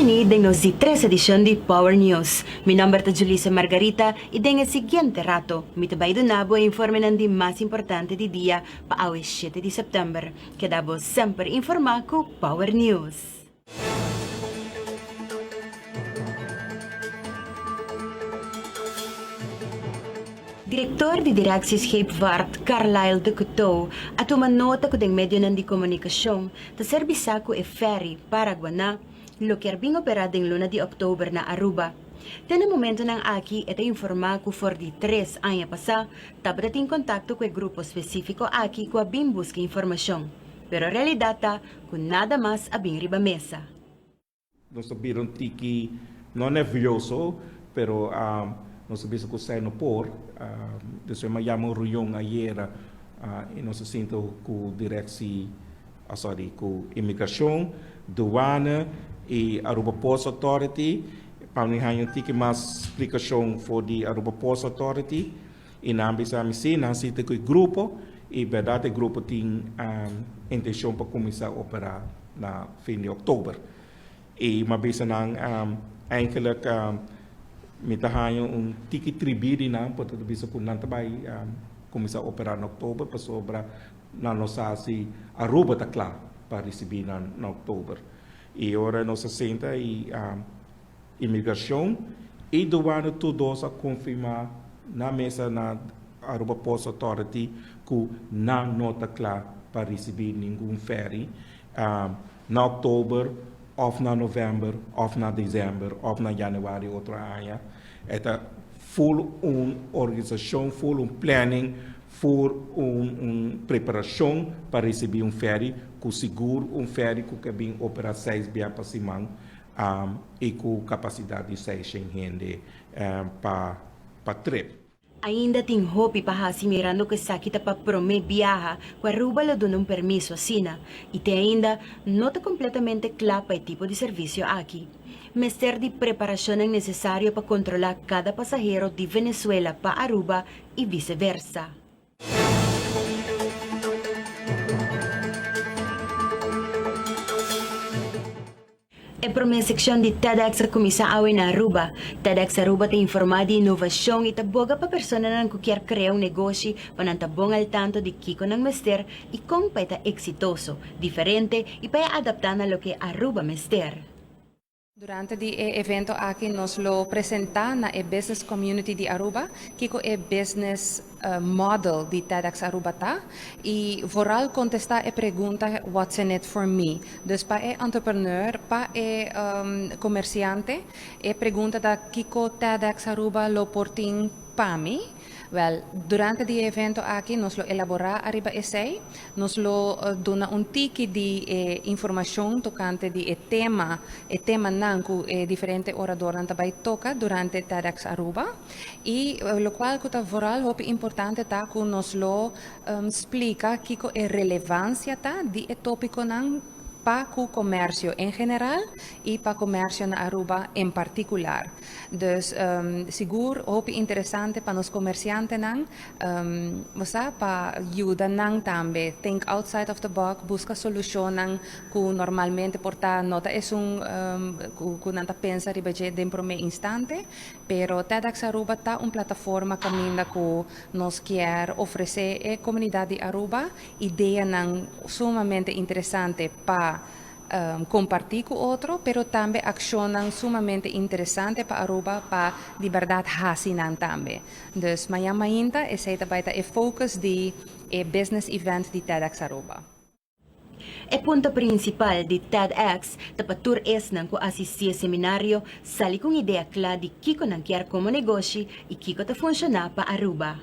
Bon bini den nos di tres edicion di Power News. Mi nomber ta Julissa Margarita y den e siguiente rato mi ta bay duna bo e informenan di mas importante di dia pa awe shete di september. Keda bo semper informa cu Power News. Director di Directie Scheepvaart Carlyle de Couteau a tuma nota cu den medionan di comunicacion ta ser bisa cu e ferry Paraguaná lo kier bin opera den luna di october na Aruba. Te na momentonan aki e ta informa cu for di tres aña pasa tabata tin contacto cu e grupo specifico aki cu a bin busca informacion, pero realidad ta cu nada mas a bin riba mesa. Nos ta bira un tiki, no nervioso, pero nos ta bisa cu esei no por. Despues mi a yama un reunion ayera y nos a sinta cu directie, sorry, cu inmigracion, douane y Aruba Ports Authority pa mi haña un tiki mas splicacion for di Aruba Ports Authority. Y nan bisa mi si, nan sinta cu e grupo y berdad e grupo tin intencion pa cuminsa opera na fin di october. Y mi a bisa nan eigenlijk mi ta haña un tiki tribi di nan por ta bisa cu nan ta bay cuminsa opera na october pasobra nan no sa si Aruba ta cla pa ricibi nan na october. Y ora nos a sinta y Inmigracion y Douane tur dos a confirma na mesa na Aruba Ports Authority cu nan no ta cla pa ricibi ningun ferry na october of na november of na december of na januari otro aña. E ta full un organisacion, full un planning, full un preparacion pa ricibi un ferry cu sigur un ferry cu ke bin opera seis bia pa siman i ku kapasidat di seishen hende pa pa trip. Ainda tin hopi pa hasi mirando ku esaki ta pa promé biaha ku Aruba lo duna un permiso asina i te ainda no ta kompletamente kla pa e tipo di servisio aki. Mester di preparashonnan nesesario pa kontrolá kada pasahero di Venezuela pa Aruba i viseversa. E promé sekshon di TEDx a kuminsá awe na Aruba. TEDx Aruba ta informá di inovashon i ta boga pa personanan ku kier krea un negoshi pa nan ta bon al tanto di kiko nan mester i kon pa e ta eksitoso, diferente i pa e adaptá na loke Aruba mester. Durante di e evento aki nos lo presenta na e business community di Aruba kiko e business model di TEDx Aruba ta y vooral contesta e pregunta what's in it for me. Dus pa e entrepreneur, pa e comerciante e pregunta ta kiko TEDx Aruba lo por tin pa mi? Wel, durante di e evento aki nos lo elaborá ariba esei. Nos lo duna un tiki di e informashon tokante di e tema, e temanan ku e diferente oradornan ta bai toka durante TEDx Aruba. I lokual ku ta vooral hopi importante ta ku nos lo splika kiko e relevansia ta di e topikonan pa ku komersio en general i pa komersio na Aruba en partikular. Dus sigur hopi interesante pa nos komersiantenan, bo sa, pa yuda nan tambe think outside of the box, buska solushonnan ku normalmente por ta no ta esun ku nan ta pensa riba dje den promé instante. Pero TEDx Aruba ta un plataforma kaminda ku nos kier ofresé e komunidat di Aruba ideanan sumamente interesante pa comparti cu otro, pero tambe accionnan sumamente interesante pa Aruba pa di berdad haci nan tambe. Dus mañan mainta esey ta bay ta e focus di e business event di TEDx Aruba. E punto principal di TEDx ta pa tur esnan cu asisti e seminario sali cu un idea cla di kico nan kier como negoshi y kico ta funciona pa Aruba.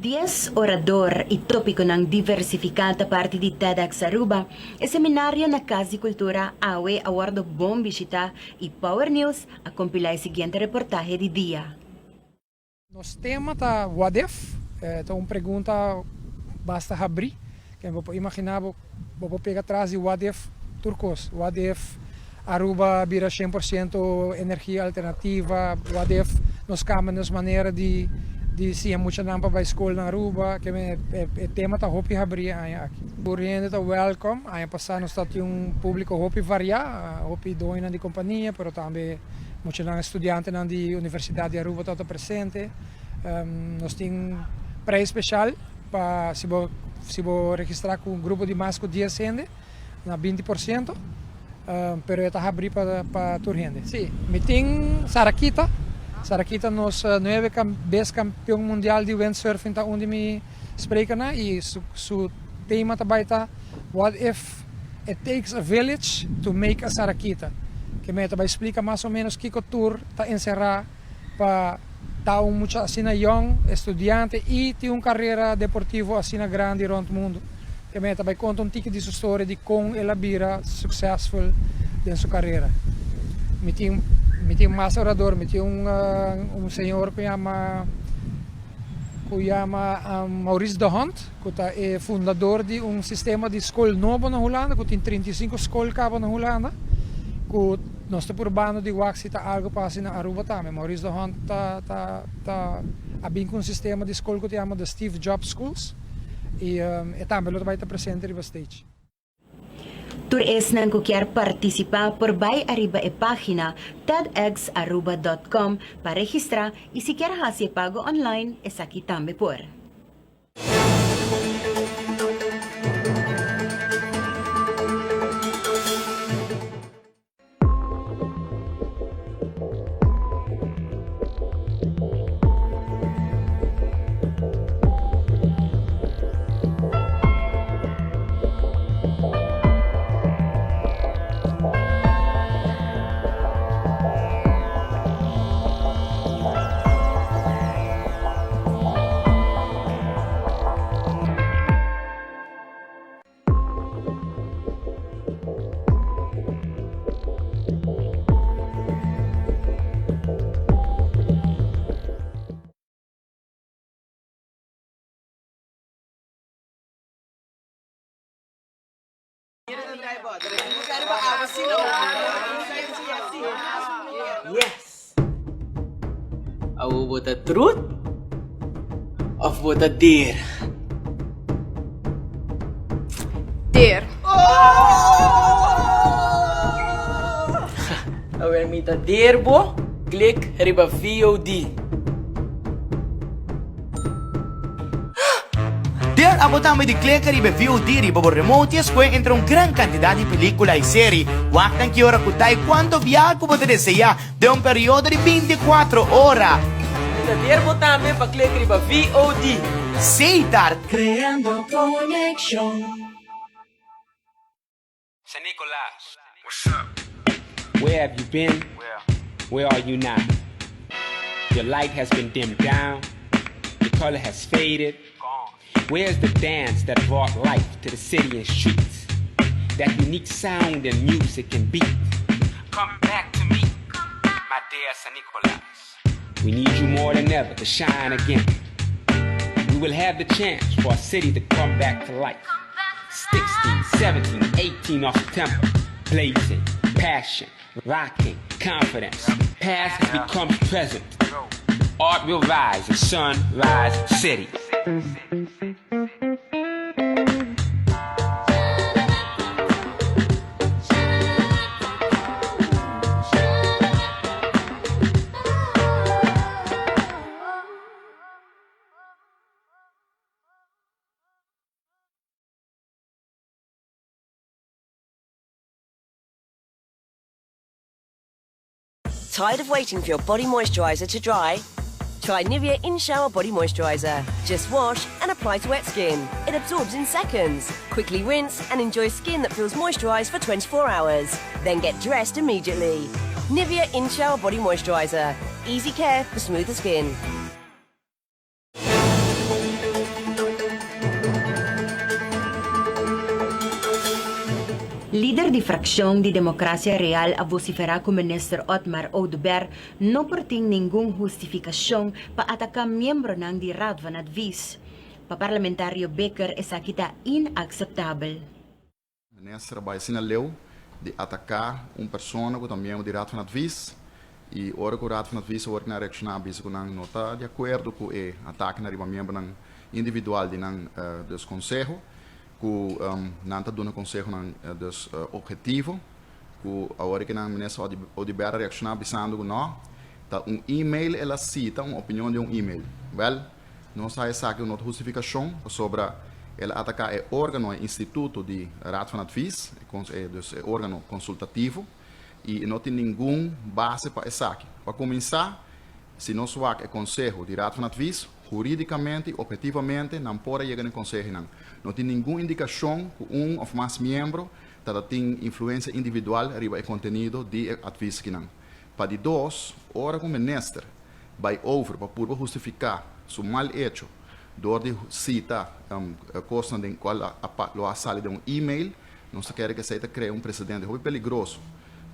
Dies orador y topiconan diversifica ta parti di TEDx Aruba. E seminario na Cas di Cultura awe a wordo bon bishita y Power News a compila e siguiente reportahe di dia. Nos tema ta What if? Ta un pregunta basta habrí. Ken bo por imaginá bo bo por pega tras di what if tur kos. What if Aruba bira shen por siento energia alternativa? What if nos kambia nos manera di di siña muchanan pa bai skol na Aruba, ke men e tema ta hopi habrí e aña aki. Tur hende ta welcome, aña pasá nos ta tin un públiko hopi variá, hopi doñonan di kompania pero tambe muchanan estudiantenan di Universidat di Aruba tabata presente. Nos tin prijs speshal pa si bo si bo registrá ku un grupo di mas ku dies hende na 20%, pero e ta habrí pa pa tur hende. Sí, mi tin Sarakita, Sarakita nos nuebe bes kampeon mundial di windsurfing ta un di mi sprekernan i su su tema ta bai ta What if it takes a village to make a Sarakita? Ke mi ta bai splika mas o menos kiko tur ta enserá pa ta un mucha asina yong, estudiante y tin un carera deportivo asina grandi rond mundo. Ke mey ta bay conta un tiki di su storia di con el a bira successful den su carera. Mi tin mi tin mas orador, mi tin un un señor cu yama cu yama Maurice de Hond cu ta e fundador di un sistema di scol nobo na Hulanda cu tin 35 scol caba na Hulanda cu nos ta purbando di wak si ta algo pa haci na Aruba tambe. Maurice de Hond ta ta ta a bin cu un sistema di scol cu ta yama The Steve Jobs Schools y e tambe lo ta bay ta presente riba stage. Tur esnan ku kier partisipá por bai ariba e página tedxaruba dòt com pa registrá i si kier hasi e pago online esaki tambe por. Yes! Awo bo ta truth of bo ta deer? Deer. Awer mi ta deer bo, klik riba VOD. Deer abo tambe di klek riba e VOD riba bo remote i escohe entre un gran cantidad di pelicula i seri. Wak nan ki ora cu ta i cuanto biaha cu bo ta desea den un periodo di 24 ora. Mi ta deer bo tambe pa klek riba VOD. Setar. Creando conexion. San Nicolas. What's up? Where have you been? Where? Where are you now? Your light has been dimmed down. Your color has faded. Gone. Where's the dance that brought life to the city and streets? That unique sound and music and beat. Come back to me, my dear San Nicolas. We need you more than ever to shine again. We will have the chance for our city to come back to life. 16, 17, 18 of September. Blazing, passion, rocking, confidence. Past has become present. Art will rise in Sunrise City. Tired of waiting for your body moisturizer to dry? Try Nivea In Shower Body Moisturizer. Just wash and apply to wet skin. It absorbs in seconds. Quickly rinse and enjoy skin that feels moisturized for 24 hours. Then get dressed immediately. Nivea In Shower Body Moisturizer. Easy care for smoother skin. Lider di fraccion di Democracia Real a vocifera cu Minister Otmar Oduber no por tin ningun hustificacion pa ataca miembronan di Raad van Advies. Pa parlamentario Bikker esaki ta inacceptabel. Minister a bai asina leu di ataká un persona ku ta miembro di Raad van Advies. I ora ku Raad van Advies awor a reakshoná a bisa ku nan no ta di akuerdo ku e atakenan riba miembronan individual di nan dus konseho, ku nan ta duna konsehonan dus ophetivo, ku awor ke nan minister Oduber a reakshoná bisando ku no, ta un email el a sita, un opinion di un email. Wèl, nos a esaki un otro hustifikashon pasobra el a ataká e órgano, e instituto di Raad van Advies, e dus e órgano konsultativo. i e no tin ningun base pa esaki. Pa kuminsá, si nos wak e konseho di Raad van Advies, hurídikamente i ophetivamente nan por a yega na e konsehonan. No tin ningun indikashon ku un òf mas miembro ta tin influensia individual riba e kontenido di e advis akinan. Pa di dos, ora ku minister bai over pa purba hustifiká su mal echo dor di sita kosnan den kual lo a sali den un e-mail, Nos ta kere ku esei ta krea un presedente hopi peligroso,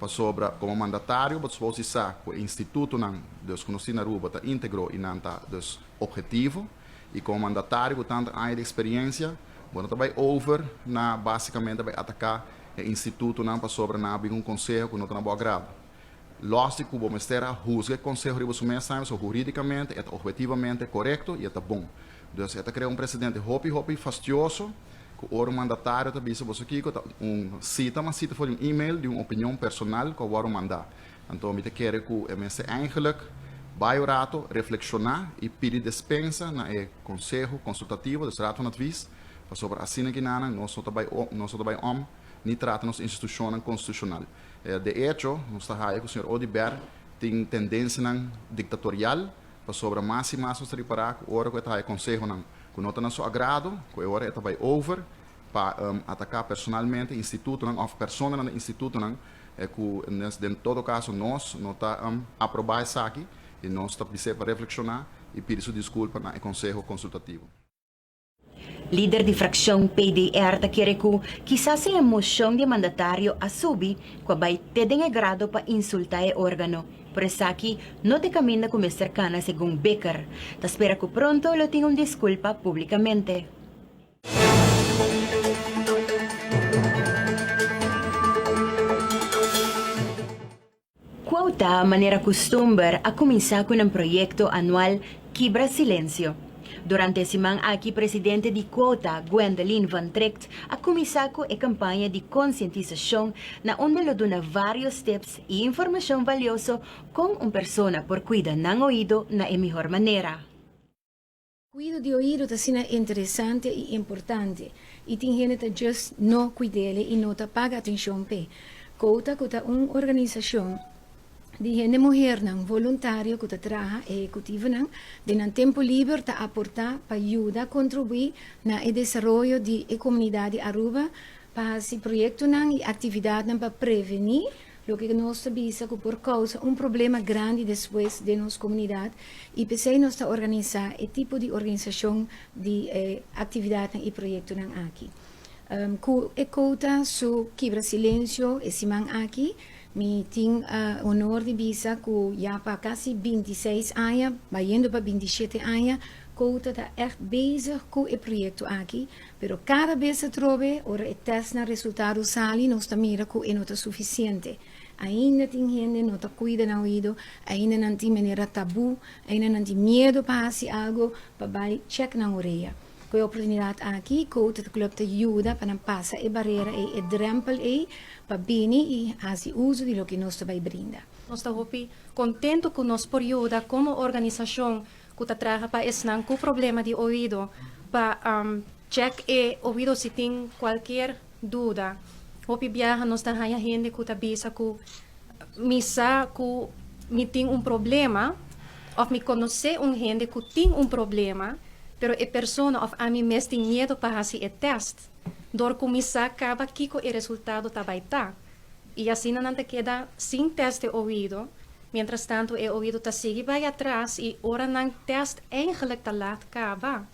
pasobra komo mandatario bo ta supos di sa ku e institutonan dus ku nos tin na Aruba ta íntegro i nan ta dus ophetivo, i komo mandatario ku tantu aña di eksperiensia bo no ta bai over na basikamente bai ataká e institutonan pasobra nan a bin ku un konseho ku no ta na bo agrado. Lòs di ku bo mester a husga e konseho riba su mes tambe, so hurídikamente e ta obhetivamente korekto i e ta bon. Dus e ta krea un presedente hopi hopi fastioso ku ora un mandatario ta bisa boso kiko ta un sita mas sita for di un email di un opinion personal ku a wòrdu mandá. Anto mi ta kere ku e mester eigenlik bai un rato reflekshoná i pidi despensa na e konseho konsultativo, dus Raad van Advies, pasobra asina kinanan nos no ta bai nos no ta bai om ni trata nos institushonnan konstitushonal. De echo, nos ta haya ku señor Oduber tin tendensianan diktatorial, pasobra mas i mas nos ta ripará ku ora ku e ta haya konsehonan ku no ta na su agrado, ku e ora e ta bai over pa ataká personalmente institutonan òf personanan den institutonan, ku den todo kaso nos no ta aprobá esaki i nos ta bis'é pa reflekshoná i pidi su diskulpa na e Konseho Konsultativo. Lider di frakshon PDR ta kere ku kisas e emocion di e mandatario a subi ku a bai te den e grado pa insulta e organo. Por esaki no ta e kaminda ku mester kana segun Bikker. Ta spera ku pronto lo tin un diskulpa publikamente. Quota, manera kustumber, a kuminsá ku nan proyekto anual Kibra Silensio. Durante e siman aki presidente di Quota, Gwendoline van Trigt, a kuminsá ku e kampaña di konsientisashon na unda lo duna vários tips i informashon valioso kon un persona por kuida nan oido na e mihor manera. Kuido di oido ta asina interesante i importante i tin hende ta just no kuid'el i no ta paga atencion p'e. Kouta ku ta un organisacion di hende muhernan voluntario ku ta traha ehecutivonan den nan tempo liber ta aporta pa yuda contribui na e desaroyo di e comunidad di Aruba pa haci proyectonan i actividadnan pa preveni Loke nos ta bisa ku por kousa un problema grandi despues den nos komunidat i p'esei nos ta organisá e tipo di organisashon di e aktividatnan i proyektonan aki. Ku e kouta su kibra silensio e siman aki, mi tin honor di bisa ku ya pa kasi 26 aña, bayendo pa 27 aña, kouta ta ègt bezig ku e proyekto aki. Pero kada bes atrobe ora e tèstnan resultado sali nos ta mira ku e no ta sufisiente. Ainda tin hende no ta kuida nan oido, ainda nan tin manera tabú, ainda nan tin miedu pa hasi algu pa bai chèk nan orea. Ku e oportunidat aki Coated Club ta yuda pa nan pasa e barera ei, e drèmpel ei pa bini i hasi uso di loke nos ta bai brinda. Nos ta hopi kontentu ku nos por yuda komo organisashon ku ta traha pa esnan ku problema di oido pa chèk e oido si tin kualkier duda. Hopi biaha nos ta haña hende ku ta bisa ku mi sa ku mi tin un problema òf mi konosé un hende ku tin un problema, pero e persona òf ami mes tin miedu pa hasi e tèst dor ku mi sa kaba kiko e resultado ta bai ta. I asina nan ta keda sin tèst e oido. Mientras tanto e oido ta sigui bai atras i ora nan tèst eigenlijk ta laat kaba.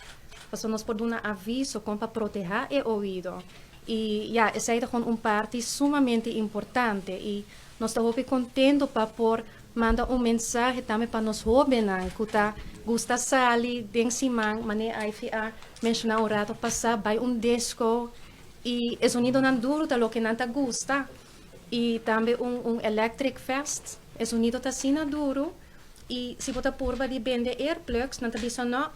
Pasobra nos por duna aviso kon pa protehá e oido. I ya, esei ta gewoon un parti sumamente importante i nos ta hopi kontento pa por manda un mensahe tambe pa nos hóbennan ku ta gusta sali den siman, manera Ivy a menshoná un rato pasá, bai un disko i e zonidonan duru ta loke nan ta gusta. I tambe un un electric fest. E zonido ta asina duru i si bo ta purba di bende earplugs nan ta bisa no,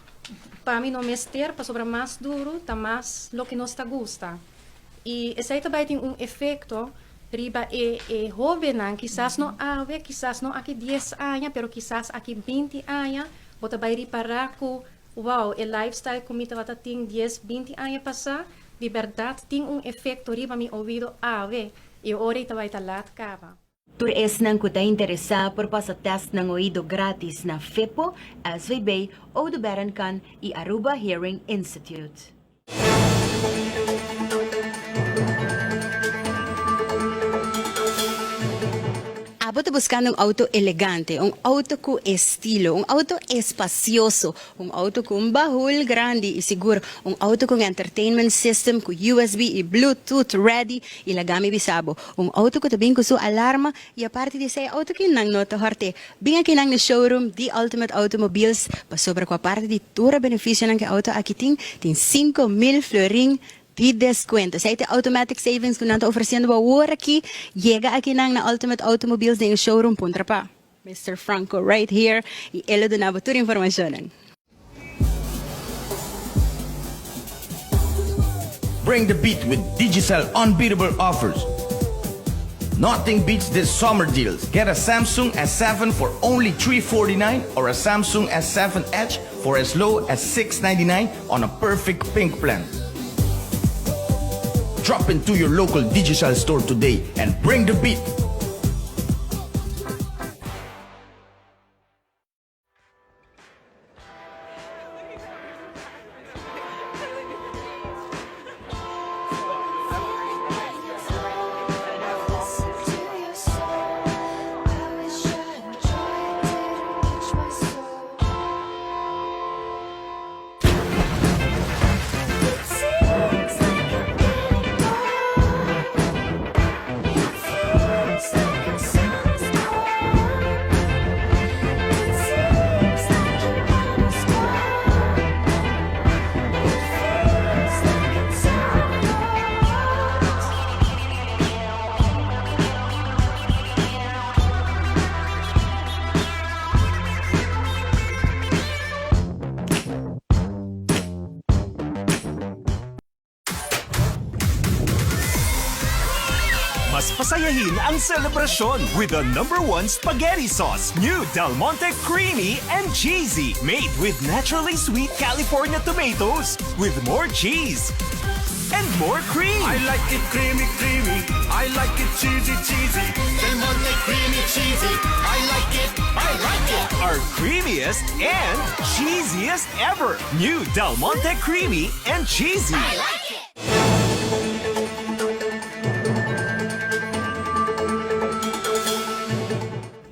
pa mi no mester pasobra mas duru ta mas loke nos ta gusta. I esei ta bai tin un efekto riba e e hóbennan, kisas no awe, kisas no aki dies aña, pero kisas aki binti aña bo ta bai ripará ku wow, e lifestyle ku mi tabata tin dies, binti aña pasá di bèrdat tin un efekto riba mi oido awe i e ora ei ta bai ta lat kaba. Tur esnan ku ta interesá por pasa tèst nan oido grátis na FEPO, SVB, Oude Berenkan i Aruba Hearing Institute. Abo ta buskando un outo elegante, un outo ku estilo, un outo espasioso, un outo ku un bahul grandi i sigur un outo ku un entertainment system ku usb i bluetooth ready i laga mi bisa bo, un outo ku ta bin ku su alarma i aparte di esei outo ki nan no ta hòrt'é. Bin akinan na showroom di Ultimate Automobiles pasobra ku aparte di tur e benefisionan ku e outo aki tin, tin 5000 florin di deskuento. Esei ta e automatic savings ku nan ta ofresiendo bo awor aki. Yega akinan na Ultimate Automobiles den e showroom puntra pa Mister Franco right here i e lo duna bo tur informashonnan. Bring the beat with Digicel unbeatable offers. Nothing beats this summer deals. Get a Samsung S7 for only 349 or a Samsung S7 Edge for as low as 699 on a perfect pink plan. Drop into your local Digicel store today and bring the beat. Mas pasayahin ang selebrasyon with the number one spaghetti sauce, new Del Monte Creamy and Cheesy, made with naturally sweet California tomatoes with more cheese and more cream. I like it creamy, creamy. I like it cheesy, cheesy. Del Monte creamy, cheesy. I like it, I like it. Our creamiest and cheesiest ever. New Del Monte Creamy and Cheesy. I like it.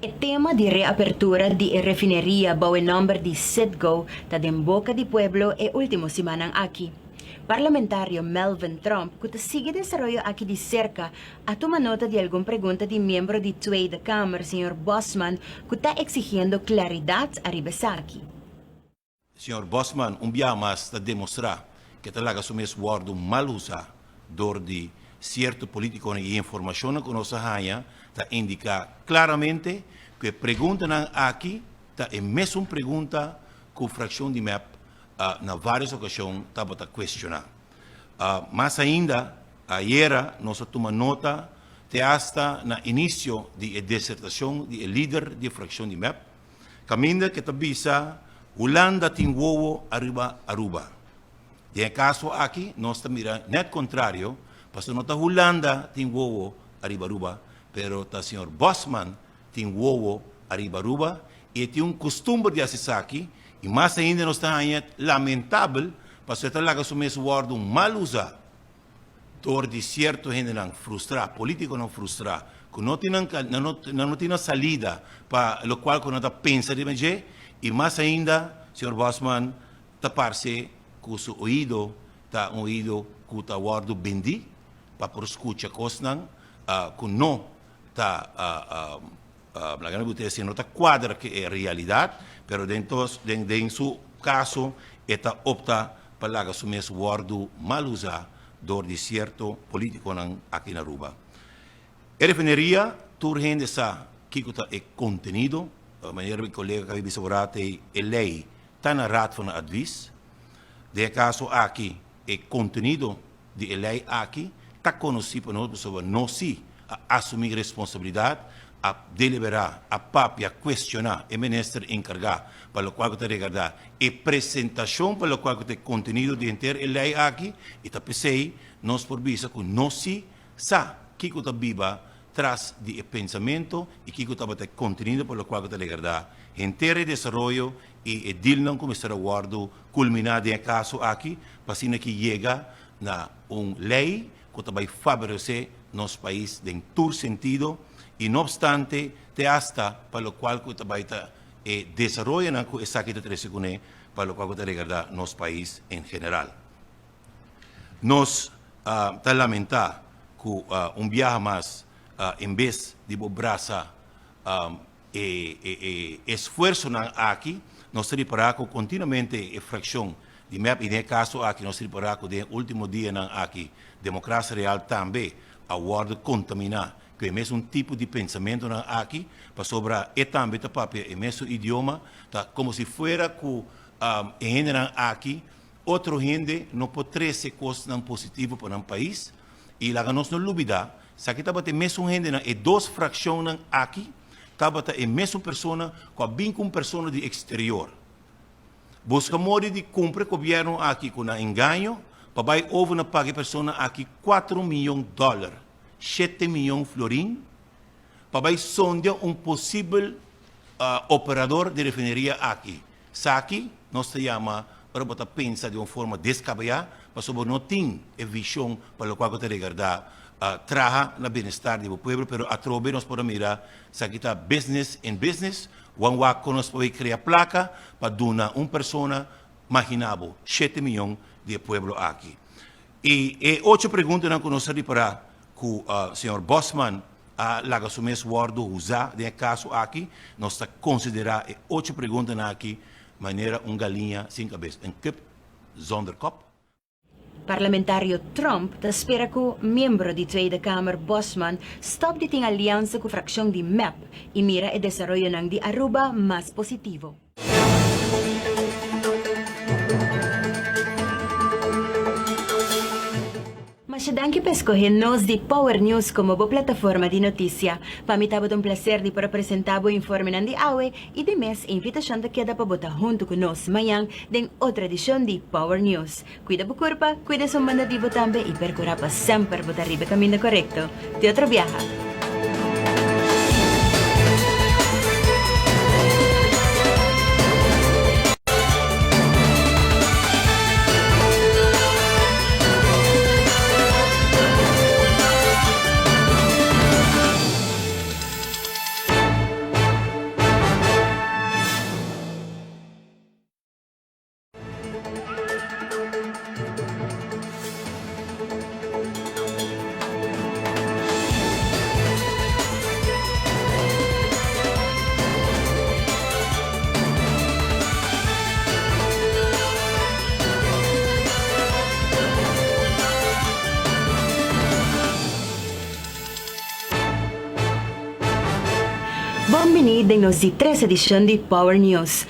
E tema di reapertura di e refineria bou e nòmber di Citgo ta den boka di pueblo e último simannan aki. Parlamentario Melvin Tromp, ku ta sigui desaroyo aki di serka, a tuma nota di algun pregunta di miembro di Tweede Kamer, señor Bosman, ku ta eksigiendo klaridat ariba esaki. Señor Bosman un biaha mas ta demostrá ku e ta laga su mes wòrdu mal usá dor di sierto polítikonan i e informashonnan ku nos a haña ta indiká klaramente ku e preguntanan aki ta e mesun pregunta ku frakshon di mep na vários okashon tabata kuestioná. Mas ainda, ayera nos a tuma nota te asta na inisio di e desertashon di e lider di e frakshon di mep, kaminda ke ta bisa Hulanda tin wowo ariba Aruba. Den e kaso aki nos ta mira nèt kontrario, pasobra no ta Hulanda tin wowo ariba Aruba, pero ta señor Bosman tin wowo ariba Aruba y e tin un custumber di haci esaki y mas ainda nos ta haña lamentabel pasobra e ta laga su mes wordo mal usa door di cierto hendenan frustra, politiconan frustra cu no tin nan nan no tin nan salida pa locual cu nan ta pensa riba dje y mas ainda señor Bosman ta parce cu su oido ta un oido cu ta wordo bendi pa por scucha cosnan cu no ta laga mi gusta deci no ta cuadra cu e realidad, pero den tos den den su caso e ta opta pa laga su mes wordo mal usa door di cierto politiconan aki na Aruba. E refineria tur hende sa. kiko ta e kontenido, manera mi kolega kabi bisa bo rato ei, e lei ta na Raad van Advies. Den e kaso aki e kontenido di e lei aki ta konosí pa nos pasobra nos sí a asumí responsabilidat, a deliberá, a papia, a kuestioná e minister enkargá pa lokual ku ta regardá e presentashon pa lokual ku ta e kontenido di henter e lei aki i ta p'esei nos por bisa ku nos sí sa kiko ta biba tras di e pensamento i kiko tabata e kontenido pa lokual ku ta regardá henter e desaroyo i e dealnan ku mester a wòrdu kulminá den e kaso aki pa asina ki yega na un lei ku ta bai faboresé nos pais den tur sentido i no opstante te asta pa lokual ku ta bai ta e desaroyonan ku esaki ta trese kuné pa lokual ku ta regardá nos pais en general. Nos ta lamentá ku un biaha mas en bes di bo brasa E e esfuersonan aki nos ta ripará ku kontinuamente e frakshon di mep i den e kaso aki nos ta ripará ku den e último dianan aki Demokrasia Real tambe a wòrdu kontaminá ku e mesun tipo di pensamentunan aki pasobra e tambe ta papia e mesun idioma ta komo si fuera ku e hendenan aki otro hende no por trese kosnan positivo pa nan pais i laga nos no lubidá Esaki tabata e mesun hendenan, e dos frakshonnan aki tabata e mesun persona ku a bin ku un persona di eksterior. Buska modi di kumpra e gobièrnu aki ku nan engaño pa bai over na paga e persona aki kuatro miyon dòler, shete miyon florin, pa bai sondia un posibel operador di refineria aki. Esaki nos ta yama ora bo ta pensa di un forma deskabeyá pasobra bo no tin e vishon pa lokual ku ta regardá traha na bienestar di bo pueblo, pero atrobe nos por a mira esaki ta business in business, wan wak kon nos por bay krea plaka pa duna un persona, magina bo, shete miyon di e pueblo aki. I e ocho preguntanan ku nos a ripará ku señor Bosman a laga su mes wòrdu usá den e kaso aki, nos ta konsiderá e ocho preguntanan aki manera un galiña sin kabes, een kip zonder kop. Parlamentario Tromp ta spera ku miembro di Tweede Kamer Bosman stòp di tin aliansa ku frakshon di mep i mira e desaroyonan di Aruba mas positivo. Masha danki pa escoge nos di Power News como bo plataforma di noticia. Pa mi tabata un placer di por a presenta bo informenan di awe y di mes e invitacion ta keda pa bo ta hunto cu nos mañan den otro edicion di Power News. Cuida bo curpa, cuida esun banda di bo tambe y percura pa semper bo ta riba e caminda corecto. Te otro biaha! Bon bini den nos di tres edishon di Power News.